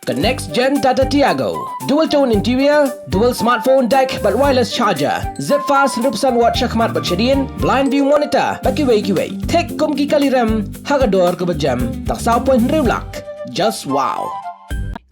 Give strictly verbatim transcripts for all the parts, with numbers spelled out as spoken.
Ka next gen Tata Tiago. Dual tone interior, dual smartphone deck bad wireless charger. Zip fast hynriew percent watt shakhmat bad shadien, blind view monitor bad kiwei kiwei. Thik kum ki kali rem ha ka dor kaba jem, tang saw point hynriew lak. Just wow.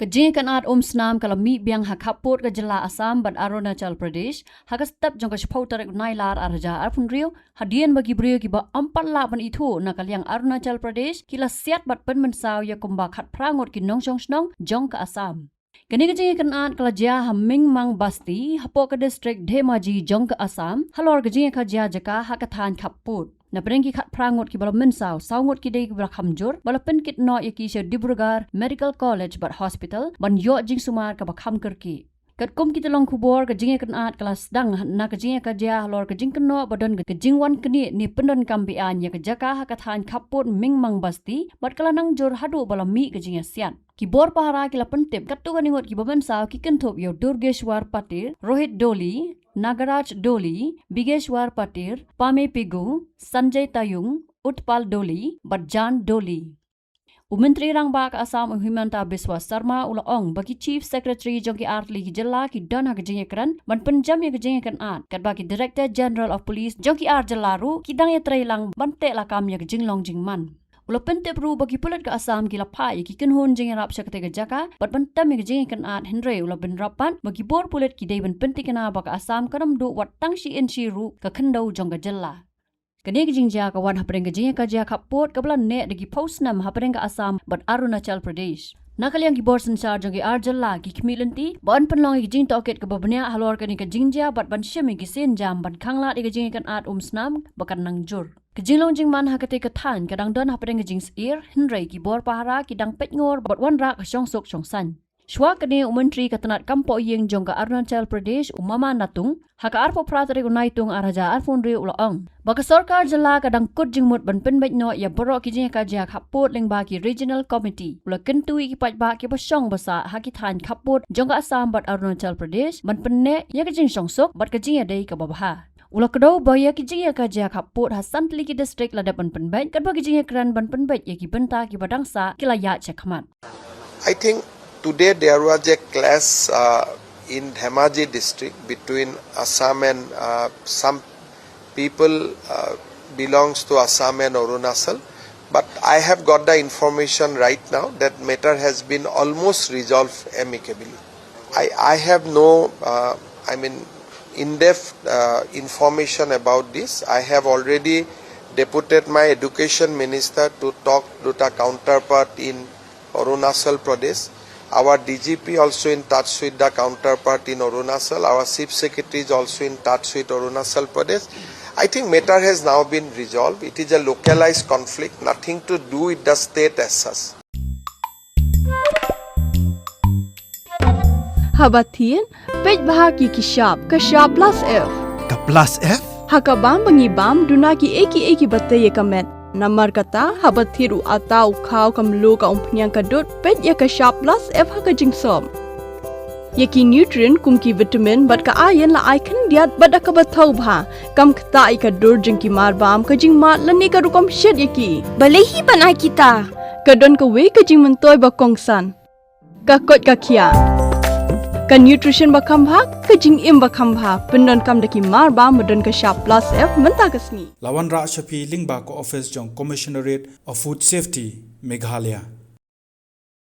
Ka jingïakynad umsnam ka la mih biang ha khappud ka jylla Assam bad Arunachal Pradesh ha ka step jong ka shiphew tarik u Nailar arhajar arphew hynriew, hadien ba ki briew kiba ym pat lah ban ithuh na ka liang Arunachal Pradesh ki la siat bad pynmynsaw ïa kumba khatphra ngut ki nongshong shnong jong ka Assam. Kane ka jingïakynad ka la jia ha Mingmang Basti hapoh ka district Dhemaji jong ka Assam halor ka jingïakajia jaka ha ka thaiñ khappud. Na pdeng ki khatphra ngut kiba la mynsaw, saw ngut ki dei kiba la kham jur ba la pynkit noh ïa ki sha Dibrugarh Medical College bad Hospital ban ïoh jingsumar kaba kham kyrkieh. Katkum ki tyllong khubor, ka jingïakynad ka la sdang na ka jingïakajia halor ka jingkynnoh ba don ka jingwan knieh ne pyndonkam beaiñ ïa ka jaka ha ka thaiñ khappud Mingmang Basti bad ka la nang jur haduh ba la mih ka jingïasiat. Ki bor pahara ki la pyntip katto katne ngut kiba mynsaw ki kynthup ïa u Durgeshwar Patir, Rohit Doli, Nagaraj Doli, Bigeshwar Patir, Pame Pigu, Sanjay Tayung, Utpal Doli bad Jan Doli. U Myntri Rangbah ka Assam u Himanta Biswa Sarma u la ong ba ki Chief Secretary jong ki artylli ki jylla ki don ha ka jingïakren ban pynjem ïa ka jingïakynad, katba ki Director General of Police jong ki ar jylla ruh ki dang ïatreilang ban teh lakam ïa ka jinglong jingman. U la pyntip ruh ba ki pulit ka Assam ki la phah ïa ki kynhun jingïarap sha katei ka jaka bad ban tem ïa ka jingïakynad, hynrei u la bynrap pat ba ki bor pulit ki dei ban pyntikna ba ka Assam kan ym duh wat tang shi inshi ruh ka khyndew jong ka jylla. Kane ka jingjia ka wan hapdeng ka jingïakajia khappud kaba la neh da ki phew snem hapdeng ka Assam bad Arunachal Pradesh. Na ka liang ki bor synshar jong ki ar jylla ki khmih lynti ba yn pynlong ïa ka jingtohkit kaba bniah halor kane ka jingjia bad ban shim ïa ki sienjam ban khanglad ïa ka jingïakynad umsnam ba kan nang jur. Ka jinglong jingman ha katei ka thaiñ ka dang don hapdeng ka jingsyier, hynrei ki bor pahara ki dang peitngor bad wanrah ka shongsuk shongsaiñ. Shuwa kane, u Myntri ka tnad kam pohïing jong ka Arunachal Pradesh u Mama Natung, ha ka arphew phra tarik u Naitung arhajar arphew hynriew u la ong ba ka sorkar jylla ka dang kut jingmut ban pynbeit noh ïa baroh ki jingïakajia khappud lyngba ki Regional Committee. U la kyntu ïa ki paidbah kiba shong ba sah ha ki thaiñ khappud jong ka Assam bad Arunachal Pradesh ban pynneh ïa ka jingshongsuk bad ka jingïadei kaba bha. U la kdew ba ïa ki jingïakajia khappud ha san tylli ki district la dep ban pynbeit, katba ki jingïakren ban pynbeit ïa ki bynta kiba dang sah ki la ïaid shakhmat. I think today there was a clash uh, in Dhemaji district between Assam and uh, some people uh, belongs to Assam and Arunachal. But I have got the information right now that matter has been almost resolved amicably. I, I have no, uh, I mean, in-depth uh, information about this. I have already deputed my education minister to talk to the counterpart in Arunachal Pradesh. Our D G P also in touch with the counterpart in Arunachal. Our chief secretary is also in touch with Arunachal Pradesh. I think matter has now been resolved. It is a localized conflict, nothing to do with the state as such. Haba thied, peit bha ki ki shap, ka shap plus F. Ka plus F? Ha ka bam ba ngi bam, duna ki ei ki ei kiba tei ïa ka met. Namar kata, haba thied u atta, u khaw, ka mluh, ka umphniang, ka dud, peit ïa ka shap plus F ha ka jingsop. Ïa ki nutrient kum ki vitamin bad ka iron la ai khyndiat bad da kaba thaw bha. Kam ktah ïa ka dur jong ki mar bam, ka jingmad lane ka rukom shet ïa ki. Balei hi ban ai kita? Ka don kawei ka jingmyntoi ba kongsan. Ka koit ka khiah. Ka nutrition ba kham bha, ka jingim ba kham bha. Pyndonkam da ki mar bam ba don ka shap plus F mynta ka sngi. La wanrah sha phi lyngba ka office jong Commissionerate of Food Safety, Meghalaya.